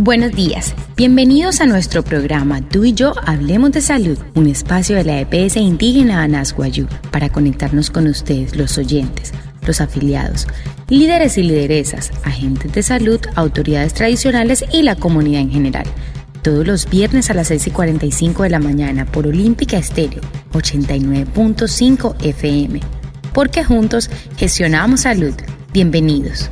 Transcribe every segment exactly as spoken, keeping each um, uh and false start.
Buenos días. Bienvenidos a nuestro programa Tú y yo hablemos de salud, un espacio de la EPS indígena Anas Wayuu para conectarnos con ustedes, los oyentes, los afiliados, líderes y lideresas, agentes de salud, autoridades tradicionales y la comunidad en general. Todos los viernes a las seis y cuarenta y cinco de la mañana por Olímpica Estéreo ochenta y nueve punto cinco F M. Porque juntos gestionamos salud. Bienvenidos.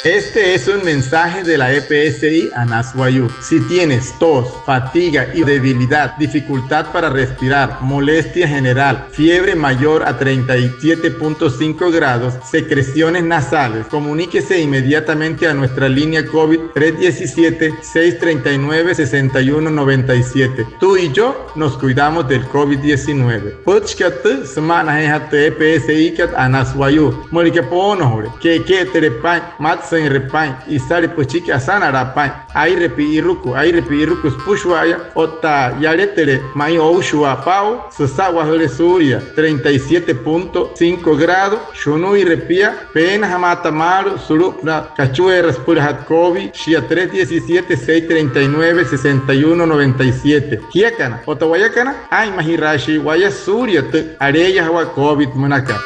Este es un mensaje de la EPSI Anas Wayuu. Si tienes tos, fatiga y debilidad, dificultad para respirar, molestia general, fiebre mayor a treinta y siete punto cinco grados, secreciones nasales, comuníquese inmediatamente a nuestra línea COVID tres diecisiete, seis treinta y nueve, sesenta y uno noventa y siete. Tú y yo nos cuidamos del COVID diecinueve. Pütchikat tüü süma'anajeejatü tü EPSIkat Anas Wayuu. Müleka poonojule, ke'eke'etere paa'in, matsüinre paa'in, isale püchiki asanalaa paa'in, aire pi'iruku, aire pi'iruku süpüshua'aya, otta yaletüle ma'i oushua'a paa'u, süsa'wajüle suulia treinta y siete punto cinco grado, shunuire pia, peenajamaata maalü sulu'upünaa kachueera süpülajatü COVID, shia tres diecisiete, seis treinta y nueve, sesenta y uno noventa y siete. Jiakana otta wayakana, aa'inmajiraashii waya suulia tü aleeyajawaa COVID münakat.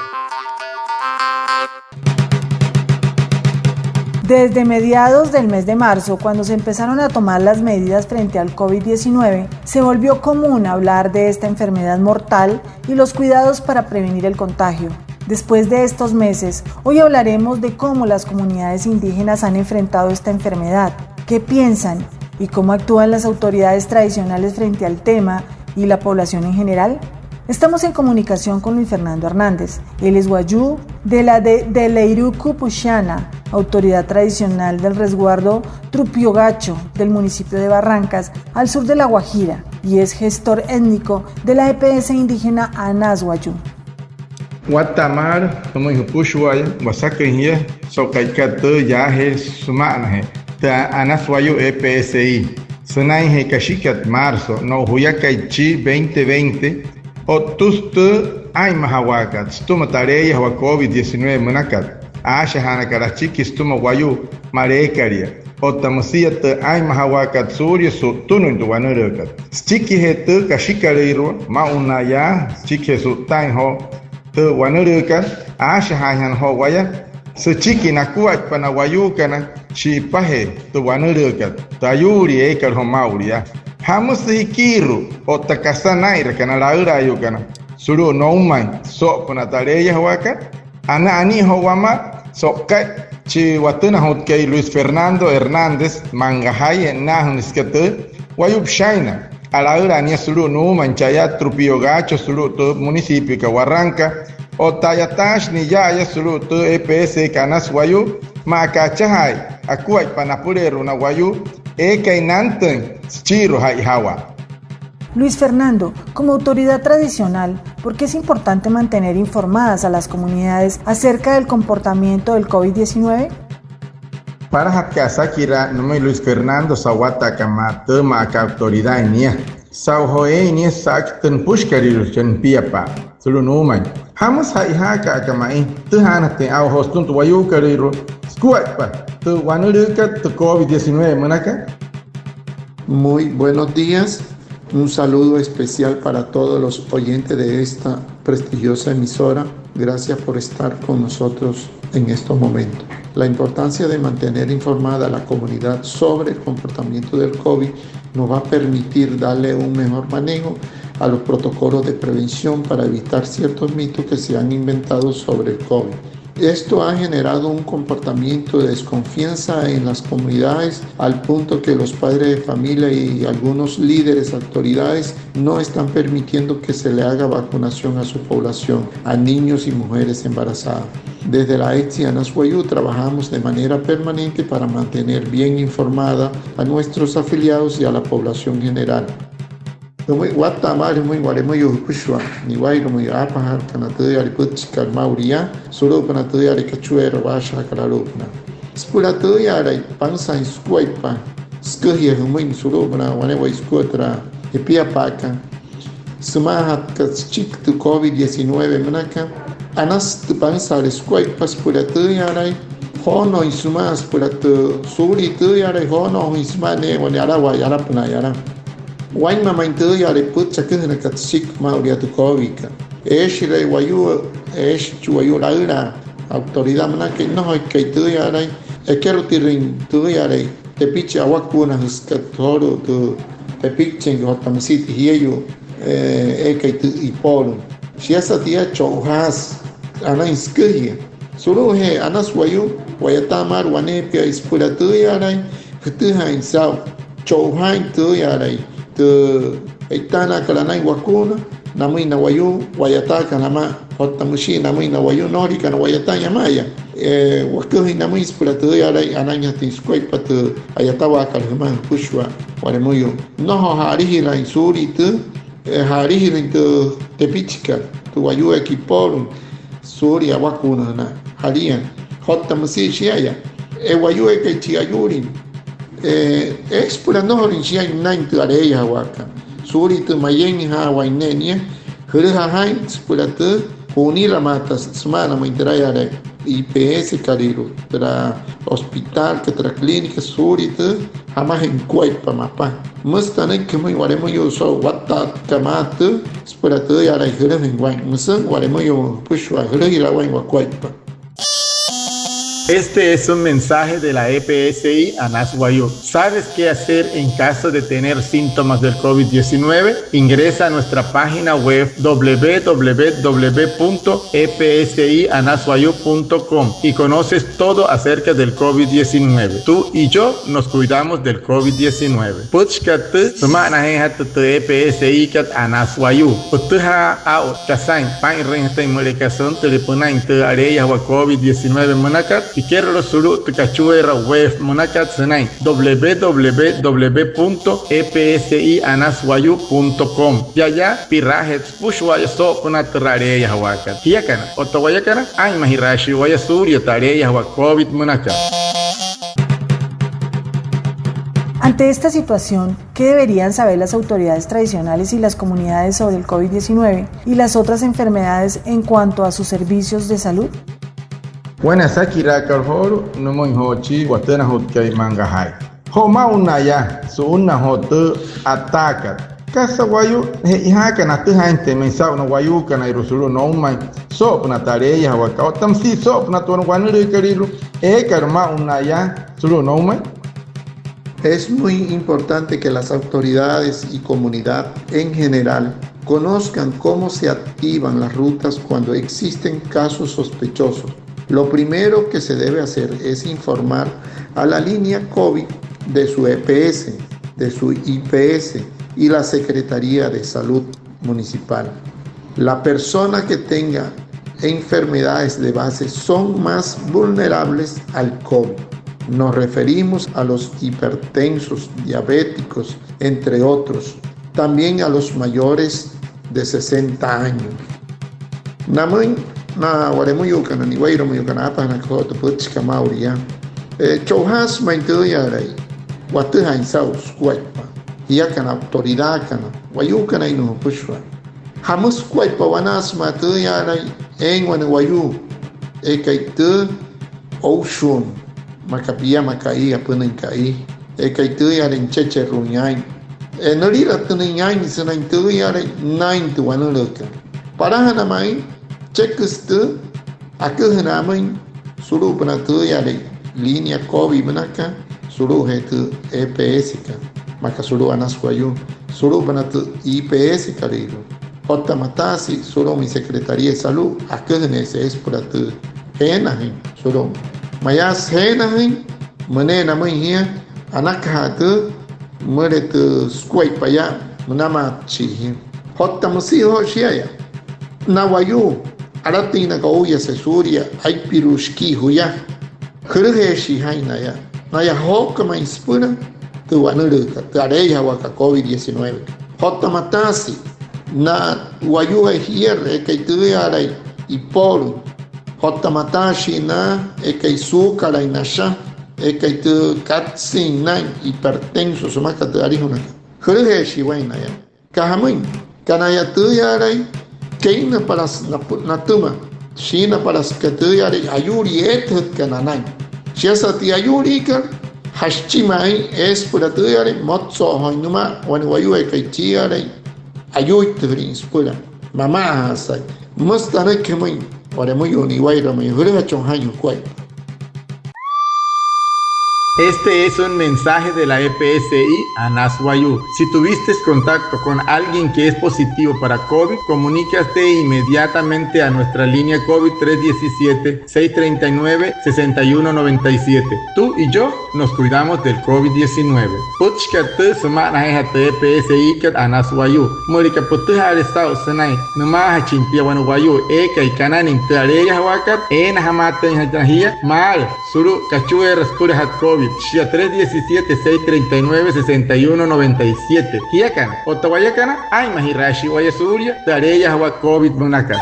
Desde mediados del mes de marzo, cuando se empezaron a tomar las medidas frente al COVID diecinueve, se volvió común hablar de esta enfermedad mortal y los cuidados para prevenir el contagio. Después de estos meses, hoy hablaremos de cómo las comunidades indígenas han enfrentado esta enfermedad, qué piensan y cómo actúan las autoridades tradicionales frente al tema y la población en general. Estamos en comunicación con Luis Fernando Hernández. Él es wayuu de la de, de Leiruku Pushana, autoridad tradicional del resguardo Trupiogacho del municipio de Barrancas, al sur de La Guajira, y es gestor étnico de la EPS indígena Anas Wayuu. Watta'a maalü jümüin jüpüshua'aya, wasaküin jia so'u ka'ikat tüü yaajee süma'anajee tü Anas Wayuu EPSI. Sünainjee kashikat marzo no'u juyakai chi veinte veinte, o'ttüsü tü aa'inmajawaakat sütüma tü aleeyajawaa COVID diecinueve münakat. Aashajaanakat achiki sütüma wayuu maleekalia otta müsia tü aa'inmajawaakat suulia su'ttünüin tü wanülüükat. Süchikijee tü kashikalüirua, maa'ulu na yaa, süchikijee su'ttaain joo tü wanülüükat, aashajaainjana joo waya süchiki nakuaippa na wayuukana shi'ipajee tü wanülüükat, tü ayuulii eekat joo maa'ulu yaa. ¿Jamüsü jikiiru'u otta kasa naa'inraka na laülaayuukana sulu'u noumain soo'opünaa tü aleeyajawaakat? Anaa anii joo wamaa so'uka'i chi watünajutkai Luis Fernando Hernández Mangajay, e'nnaajünüsü süka tü wayuu püshaina. Alaülaa nia sulu'u nuumain cha'aya Trupiogacho sulu'u tü municipiokat Barrancas. Otta a'yataashi niya'aya sulu'u tü EPSI Anas Wayuu, maa aka achajaai akuaippa napüleerua na wayuu eekai nantüin süchiirua ja'ijawaa. Luis Fernando, como autoridad tradicional, ¿por qué es importante mantener informadas a las comunidades acerca del comportamiento del COVID diecinueve? Palajatkat asakiraa nümüin Luis Fernando sawatta'aka maa tü maa aka autoridad nia. Saa'u joo eein nia sa'aka tü nüpüshikalüirua, chi nipiapa'a sulu'u nuumain. ¿Jamüsü ja'ijaaka'a aka ma'i sütüjaanajatüin aa'u joo sütüma tü wayuukolüirua sukuaippa tü wanülüükat tü COVID diecinueve münaka? Muy buenos días. Un saludo especial para todos los oyentes de esta prestigiosa emisora. Gracias por estar con nosotros en estos momentos. La importancia de mantener informada a la comunidad sobre el comportamiento del COVID nos va a permitir darle un mejor manejo a los protocolos de prevención para evitar ciertos mitos que se han inventado sobre el COVID. Esto ha generado un comportamiento de desconfianza en las comunidades, al punto que los padres de familia y algunos líderes, autoridades, no están permitiendo que se le haga vacunación a su población, a niños y mujeres embarazadas. Desde la EPSI Anas Wayuu trabajamos de manera permanente para mantener bien informada a nuestros afiliados y a la población general. Jümüin, watta'a maalü jümüin wa'lemüyuu jüpüshua, niwa'irümüin aapajaakana tüüyale pütchikat maa'ulu yaa sulu'upünaa tüüyale kachueera waashajaakat alu'upünaa. Süpüla tüüyalai pansaain sukuaippa süküjia jümüin sulu'upünaa wane'ewai sukua türa jipiapa'akat süma'ajatkat süchiki tü COVID diecinueve münaka, anasü tü pansaale sukuaippa süpüla tüüyalai Joonooin sümaa süpüla tü suulia tüüyaalain, joonoojüin sümaa ne'e wane alawaa yalapünaa yala. Wainma ma'i tüüyaalain pütchi aküjünakat süchiki maa'ulu yaa tü COVIDkat. Eeshii wayuu, eeshii chi wayuu laülaa autoridad münaka, nnojoikai tüüyaalain, ekerotirüin tüüyaalain tepichi awakuunajüsükat joolu'u tü tepikchain otta müsia tü jieyuu, eh, eekai tü ipooluin. Shiasa tia, cho'ujaasü anain süküjia. Sulu'ujee Anas Wayuu, wa'yataa maalü waneepia süpüla tüüyaalain jütüjaain saa'u, cho'ujaain tüüyaalain tü e'itaanaakat anain wakuuna namüin na wayuu wa'yataakana amaa, otta müshii namüin na wayuu nnojolikana wa'yataain ama'aya. Eh, waküjüin namüin süpüla tüüyaalain anainjatüin sukuaippa tü a'yatawaakat jümaa jüpüshua Wa'lemüyuu. Nnojo ja'alijiraain suulia tü, eh, ja'alijirüin tü tepichikat, tü wayuu eekai ipooluin suulia awakuunajünaa jalia. Otta müsia shia'aya, eh, wayuu eekai chi ayuulin, eh, eesü süpüla nnojolüin shia nünain tü aleeyajawaakat suulia tü mayeinjaawain ne'e nia, jülüja jaa'in süpüla tü ju'uniramaata süma'anamüin türa yaale IPSkalüirua, türa hospitalkat, türa clínica suulia tü jamajee nukuaippa mapa. Müsü tanüiki jümüin Wa'lemüyuu so'u watta'atkat maa tü süpüla tüüyaalain jülüjüin waa'in. Müsü Wa'lemüyuu jüpüshua, jülüjira waa'in wakuaippa. Este es un mensaje de la EPSI Anas Wayuu. ¿Sabes qué hacer en caso de tener síntomas del COVID diecinueve? Ingresa a nuestra página web www punto epsianaswayuu punto com y conoces todo acerca del COVID diecinueve. Tú y yo nos cuidamos del COVID diecinueve. Pütchikat tü süma'anajeejatü tü EPSIkat Anas Wayuu. Pütüjaa aa'u kasain paa'inrüinjatüin müleka süntüle pünain tü aleeyajawaa COVID diecinueve münakat, pikerolo sulu'u tü kachueera web münakat sünain www punto epsianaswayuu punto com. Yaya, pi'raajee süpüshua'aya soo'opünaa türa aleeyajawaakat. Jiakana otta wayakana, aa'inmajiraashii waya suulia tü aleeyajawaa COVID münakat. Ante esta situación, ¿qué deberían saber las autoridades tradicionales y las comunidades sobre el COVID diecinueve y las otras enfermedades en cuanto a sus servicios de salud? Wane asakiraakat joolu'u nümüin joo chi watünajutkai mangajai. Joo maa'unnaa yaa, su'unnaa joo tü ataakat. Kasa wayuu che'ojaakana atüjaainjatüin ma'i saa'u na wayuukanairua sulu'u noumain soo'opünaa tü aleeyajawaakat otta müsia soo'opünaa tü wanülüükalüirua, eekat maa'unnaa yaa sulu'u noumain. Es muy importante que las autoridades y comunidad en general conozcan cómo se activan las rutas cuando existen casos sospechosos. Lo primero que se debe hacer es informar a la línea COVID de su EPS, de su IPS y la Secretaría de Salud Municipal. La persona que tenga enfermedades de base son más vulnerables al COVID. Nos referimos a los hipertensos, diabéticos, entre otros. También a los mayores de sesenta años. Namüin na Wa'lemüyuukana, Niweirumüyuukana, aapajünakat joo tü pütchikat maa'ulu yaa, eh, cho'ujaasü ma'i tüüyaalain watüjaain saa'u sukuaippa, jiakana, autoridadkana, wayuukanainnu'u jüpüshua. ¿Jamüsü sukuaippa wanaa sümaa tüüyaalain eein wane wayuu eekai tü oushuuin maa aka piama ka'i, apünüin ka'i, eekai tüüyaalain nüchecheru'uin aa'in, eh, nüli'ratünüin aa'in sünain tüüyaalain nünain tü wanülüükat? Palajana ma'i, cheküsü tü aküjünaa amüin sulu'upünaa tüüyaalain línea COVID münaka, sulu'ujee tü EPSkat, maa aka sulu'u Anas Wayuu, sulu'upünaa tü IPSkalüirua. Otta mataasü sulu'umüin Secretaría de Salud, aküjüneesü eesü süpüla tü jeenajüin sulu'umüin. Mayaasü jeenajüin, müneena amüin jia anakaja tü müleka tü sukuaippa yaa, münamaatshii jia. Otta müsia joo shia'aya, na wayuu alatüinaka ouyase suulia aipiru'u shikii juya, jülüjeeshii jaa'in naya, naya joukamain süpüla tü wanülüükat, tü aleeyajawaakat COVID diecinueve. Otta mataasü na wayuu jierü eekai tüüyaalain ipooluin, otta mataashii na eekai suukalain nasha, eekai tü katsüin naa'in, hipertenso sümaka tü alijunakat, jülüjeeshii waa'in naya. ¿Aka jamüin? Aka naya tüüyaalain keinnapala sünain natüma, shiinapala süka tüüyaalain ayuulii eetüjütkana anain. Shiasa tia ayuuliikat, jashichi ma'i eesü süpüla tüüyale, motso'ojooin nümaa wane wayuu eekai chiialei ayuuitüjülin süpüla. Mama'ajaasai. Müsü tanüiki jümüin. Wane müyuu ni'wairua müyuu, jülüjachon jaa'in jukuaippa. Este es un mensaje de la E P S I Anas Wayuu. Si tuviste contacto con alguien que es positivo para COVID, comunícate inmediatamente a nuestra línea COVID tres diecisiete, seis treinta y nueve, sesenta y uno noventa y siete. Tú y yo nos cuidamos del COVID diecinueve. Pütchikat tüü süma'anajeejatü tü E P S I-kat Anas Wayuu. Müleka pütüjaale saa'u sünain nümaajachin pia wane wayuu eekai kananüin tü aleeyajawaakat, eenajamaatüinjana jia maalü sulu'u kachueera süpülajatü COVID, shia tres diecisiete, seis treinta y nueve, sesenta y uno noventa y siete. Jiakana otta wayakana, aa'inmajiraashii waya suulia tü aleeyajawaa COVID münakat.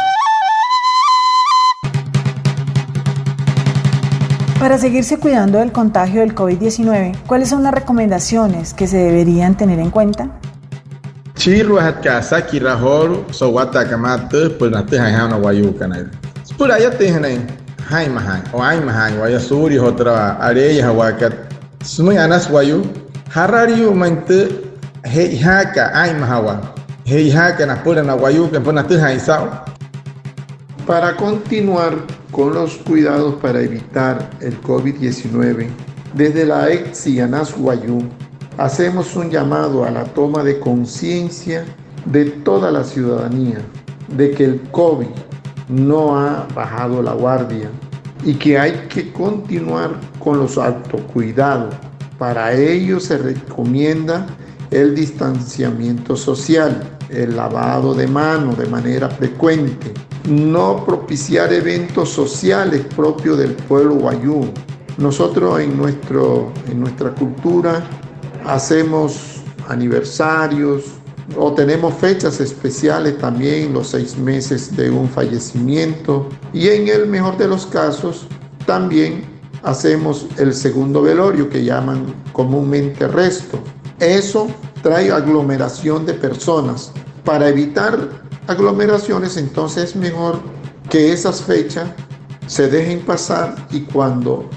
Para seguirse cuidando del contagio del COVID diecinueve, ¿cuáles son las recomendaciones que se deberían tener en cuenta? Chiiruajatkat asakiraa joolu'u so'u watta'akat maa tüü süpüla natüjaain jaa'u na wayuukana. Süpüla ayatüinjanain jaa'inmajaain o aa'inmajaain waya suulia joo türa aleeyajawaakat sümüin Anas Wayuu, jaraliyuu ma'i tü je'ijaakat aa'inmajawaa, je'ijaakat napüla na wayuukana süpüla natüjaain saa'u. Para continuar con los cuidados para evitar el COVID diecinueve, desde la EPSI Anas Wayuu hacemos un llamado a la toma de conciencia de toda la ciudadanía de que el COVID no ha bajado la guardia y que hay que continuar con los autocuidados. Para ello se recomienda el distanciamiento social, el lavado de manos de manera frecuente, no propiciar eventos sociales propios del pueblo wayuu. Nosotros en nuestro, en nuestra cultura hacemos aniversarios o tenemos fechas especiales también, los seis meses de un fallecimiento, y en el mejor de los casos también hacemos el segundo velorio, que llaman comúnmente resto. Eso trae aglomeración de personas. Para evitar aglomeraciones, entonces es mejor que esas fechas se dejen pasar y cuando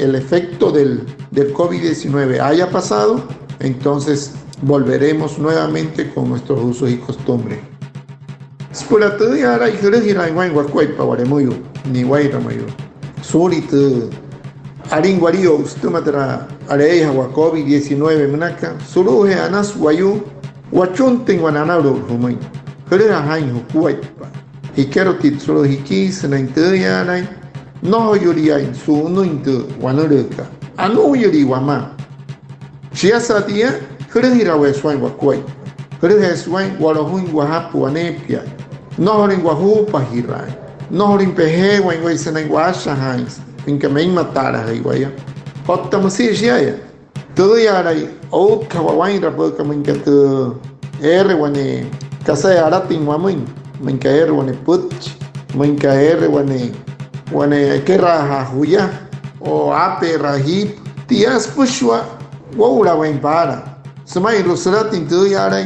el efecto del, del COVID diecinueve haya pasado, entonces volveremos nuevamente con nuestros usos y costumbres. Süpüla tüüya'alai, jülüjiraain waa'in wakuaippa wale müyuu, ni'wairua müyuu. Suulia tü alin waliyo'u sütüma türa aleeyajawaa COVID diecinueve münaka, sulu'ujee Anas Wayuu, wachuntüin wane analu'ut jümüin. Jülüja jaa'in jukuaippa. Jikerotii sulu'u jikii sünain tüüya'alain, nnojoyüliain su'unüin tü wanülüükat. Anuuyülii wamaa. Shiasa tia, jülüjiraweesü waa'in wakuaippa. Jülüjeesü waa'in walojuin wajapü waneepia. Nnojolüin wajuupajiraain. Nnojolüin pejeewain waya sünain waashajaain. Müinka meinmataalajüi waya. Otta müsia shia'aya. Tüüya'alai, outkaja wawainrapü'ükat müinka tü eere wane kasain alatüin wamüin, müinka eere wane pütchi, müinka eere wane, wane ekeraajaa juya, o aape'eraa jiipü. Tia süpüshua woo'ulaweein paala süma'inru'u sülatüin tüüya'alai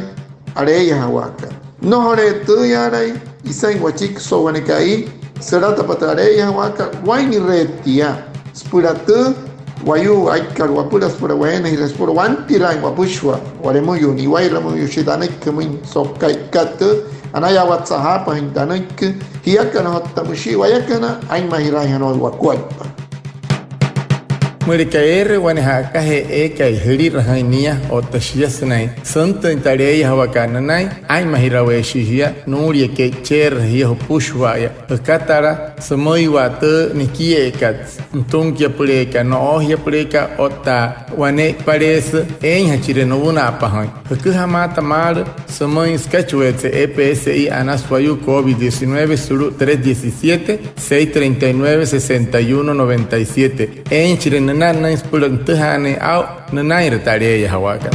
aleeyajawaakat. Nnojole'e tüüya'alai isain wachiki so'u wane ka'i sülatapa tü aleeyajawaakat, wainre'e tia süpüla tü wayuu aikat wapüla süpüla weenajiraain süpüla wantiraain wapüshua wale müyuu, ni'wairua müyuu, shia tanüiki jümüin so'u ka'ikat tü anayaawatsat jaapajüin tanüiki. Jiakana otta müshii wayakana, aa'inmajiraainjana waya wakuaippa. Müleka eere wane ja'akajee eekai jülirajüin nia otta shia sünain süntüin tü aleeyajawaakat nünain, aa'inmajiraweeshii jia nuulia ke'icheerüjaa jia jüpüshua'aya. Jükatala sümüiwa tü nikiakat, nütunkiapüleekat, no'oojiapüleekat otta wane'ipaleesü eeinjachire nuwuna'apajüin. Jüküjamaata maalü sümüin sükachueetse E P S I Anas Wayuu COVID diecinueve sulu'u tres diecisiete, seis treinta y nueve, sesenta y uno noventa y siete. Eeinjachire nünannüin süpüla nütüjaanüin aa'u nünainre tü aleeyajawaakat.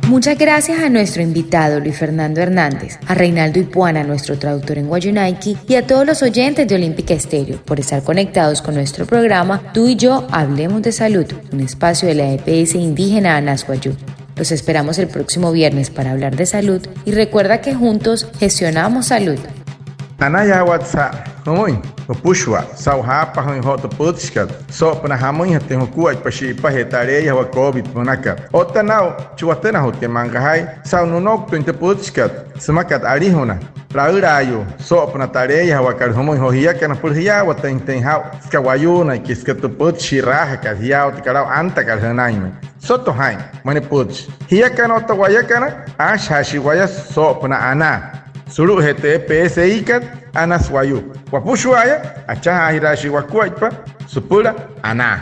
Muchas gracias a nuestro invitado Luis Fernando Hernández, a Reinaldo Ipuana, nuestro traductor en wayuunaiki, y a todos los oyentes de Olímpica Estéreo por estar conectados con nuestro programa Tú y yo hablemos de salud, un espacio de la E P S indígena Anas Wayuu. Los esperamos el próximo viernes para hablar de salud y recuerda que juntos gestionamos salud. Anayaawatsa'a jümüin jüpüshua saa'u jaapajüin joo tü pütchikat soo'opünaa jamüinjatüin jukuaippa shi'ipa je taleeyajawaa covid münakat. Otta naa'u chi watünajutia maa aka jaa'in saa'u nünouktüin tü pütchikat sümakat alijuna laülaayuu soo'opünaa taleeyajawaakat jümüin joo jiakana süpüla jiyaawatüinjatüin jaa'u süka wayuunaiki, süka tü pütchi shi'raajakat jiyaawatkat aa'u antakat jünainmüin. Soto jaa'in, müin pütchi. Jiakana otta wayakana, aashajaashi waya soo'opünaa anaa. Sulu'ujee tü E P S I-kat Anas Wayuu. Wapüshua'aya, achajaajiraashii wakuaippa süpüla anaa.